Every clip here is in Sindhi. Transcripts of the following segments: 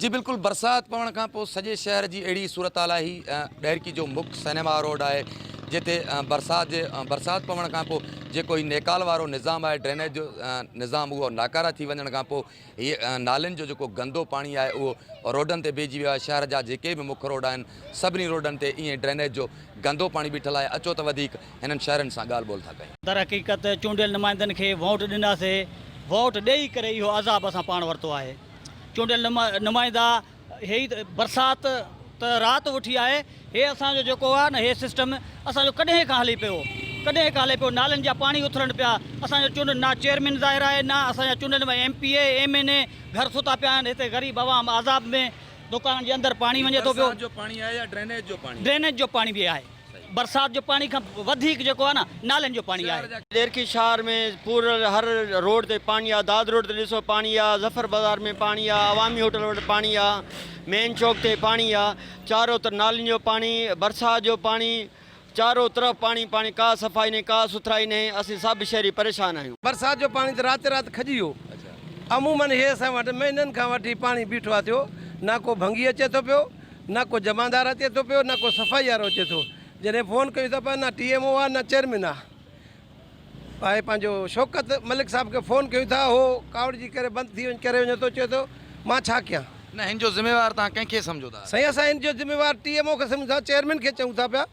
جي بلڪل برسات پوڻ کان پوء سڄي شهر جي اهڙي صورتحال آهي هي ڏهرڪي جو مک سئنيما روڊ آهي جتي برسات جي برسات پوڻ کان پوء جيڪو هي نيڪال وارو نظام آهي ڊرينيج جو نظام اهو ناڪاره ٿي وڃڻ کان پوء هي نالين جو جيڪو گندو پاڻي آهي اهو روڊن تي بيهجي ويو آهي شهر جا جيڪي به مک روڊ آهن سڀني روڊن تي ائين ڊرينيج جو گندو پاڻي بيٺل آهي اچو ته وڌيڪ هنن شهرين سان ڳالهه ٻولهه ٿا ڪيون. درحقيقت چونڊيل نمائندن کي ووٽ ڏناسي ووٽ ڏئي ڪري اهو عذاب اسان پاڻ ورتو آهي. چونڊيل نمائندا هي ته برسات ته رات وٺي آهي هي اسان جو جيڪو آهي نه هي سسٽم اسان جو ڪڏهن کان هلي پيو ڪڏهن کان هلي پيو نالن جا پاڻي اٿلن پيا اسان جو چونڊ نه چيئرمين ظاهر آهي نه اسان جا چونڊيل M P A M N A گهر ستا پيا آهن هتي غريب عوام عذاب ۾ دڪانن جي اندر پاڻي وڃي ٿو پيو برسات جو پاڻي آهي يا ڊرينيج جو پاڻي ڊرينيج جو پاڻي به آهي. برسات جو پاڻي کان وڌيڪ جيڪو آهي نه نالين جو پاڻي آهي. ڏيرڪي شهر ۾ پور هر روڊ تي پاڻي آ داد روڊ تي ڏسو پاڻي آ ظفر بازار ۾ پاڻي آ عوامي هوٽل وٽ پاڻي آ مين چوڪ تي پاڻي آ چارو طرف نالين جو پاڻي برسات جو پاڻي چارو طرف پاڻي پاڻي ڪا صفائي نهي ڪا سٿرائي نهي اسين سڀ شهري پريشان آهيون. برسات جو پاڻي ته رات رات کڄي ويو عمومن هي اسان وٽ مهينن کان وٺي پاڻي بيٺو آ ٿيو نه ڪو ڀنگي اچي ٿو پيو نه ڪو جمعدار اچي ٿو پيو نه ڪو صفائي وارو اچي ٿو جڏهن فون ڪيون ٿا پيا نه ٽي ايم او آ نه چيئرمين آ آهي پنهنجو شوڪت ملڪ صاحب کي فون ڪيون ٿا هو ڪاوڙجي ڪري بند ٿي وڃي ڪري وڃي ٿو چئي ٿو مان ڇا ڪيان. نه هن جو ذميوار توهان ڪنهن کي سمجهو ٿا؟ سائين اسان هن جو ذميوار ٽي ايم او کي سمجهون ٿا چيئرمين کي چئون ٿا پيا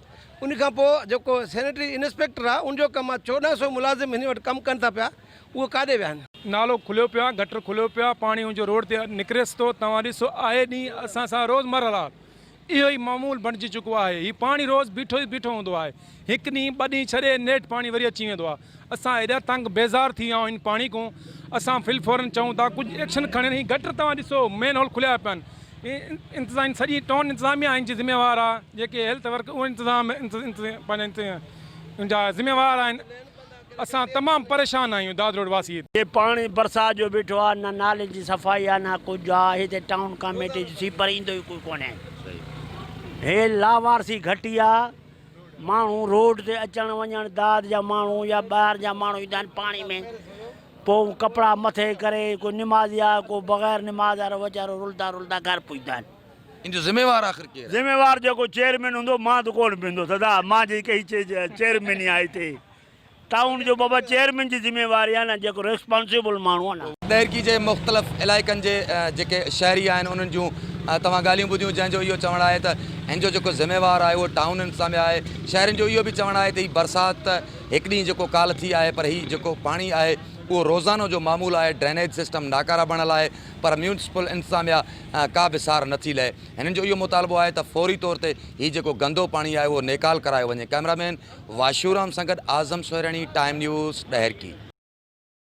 ان کان پوء جيڪو سينيٽري انسپيڪٽر آ ان جو ڪم آ 14 سو ملازم هن وٽ ڪم ڪن ٿا پيا اهي ڪاڏي ويا آهن. نالو کليو پيو آ گٽر کليو پيو آ پاڻي ان جو روڊ تي نڪريس ٿو توهان ڏسو آئي ڏينهن اسان سان روز مرحلا اهو ئي معمول بڻجي چڪو آهي هي پاڻي روز بيٺو ئي بيٺو هوندو آهي هڪ ڏينهن ٻه ڏينهن ڇڏي نيٺ پاڻي وري اچي ويندو آ اسان ايڏا تنگ بيزار ٿي ويا آهيون هن پاڻي کون اسان في الفورن چئون ٿا ڪجهه ايڪشن کڻن هي گٽر توهان ڏسو مين هول کليا پيا آهن انتظام سڄي ٽائون انتظاميا هن جي ذميوار آ جيڪي هيلٿ ورڪ اهي انتظام پنهنجا ان جا ذميوار آهن اسان تمام پريشان آهيون داد روڊ واسي. هي پاڻي برسات جو بيٺو آ نه نالين جي صفائي آ نه ڪجهه آ هتي ٽائون ڪاميٽي جو سيپر ايندو ئي ڪوئي ڪونهي هي لاوارثي گهٽي آ ماڻهو روڊ تي اچڻ وڃڻ داد جا ماڻهو يا ٻاهر جا ماڻهو ايندا آهن پاڻي ۾ پوء ڪپڙا مٿي ڪري ڪو نمازي آ ڪو بغير نماز وارو ويچارو رلدا رلدا گهر پڄدا آهن. ان جو ذميوار آخر ڪير آهي؟ ذميوار جيڪو چيئرمين هوندو مان ته ڪونه پيندس ادا مان جي ڪئي چيئرمين ئي آهي هتي ٽائون جو بابا چيئرمين جي ذميواري آهي نه جيڪو ريسپانسبل ماڻهو آهي نه. ڏهرڪي جي مختلف علائقن جي جيڪي شهري آهن انهن جون توهان ڳالهيون ٻڌيون جنهن جو اهو چوڻ آهي ته هن جو جيڪو ذميوار آهي اهو ٽائون انتظاميا آهي شهرين جو اهو به چوڻ آهي ته هي برسات ته هڪ ڏينهن جيڪو ڪالهه ٿي آهي پر هي جيڪو پاڻي آهي اهو روزانو جو معمول آهي ڊرينيج سسٽم ناڪاره بڻيل آهي پر ميونسپل انتظاميا ڪا به سار نٿي لهي هنن جو اهو مطالبو آهي ته فوري طور تي هي جيڪو گندو پاڻي آهي اهو نيڪال ڪرايو وڃي ڪئميرا مين واشورام سان گڏ اعظم سهرڻي، ٽائيم نيوز، ڏهرڪي.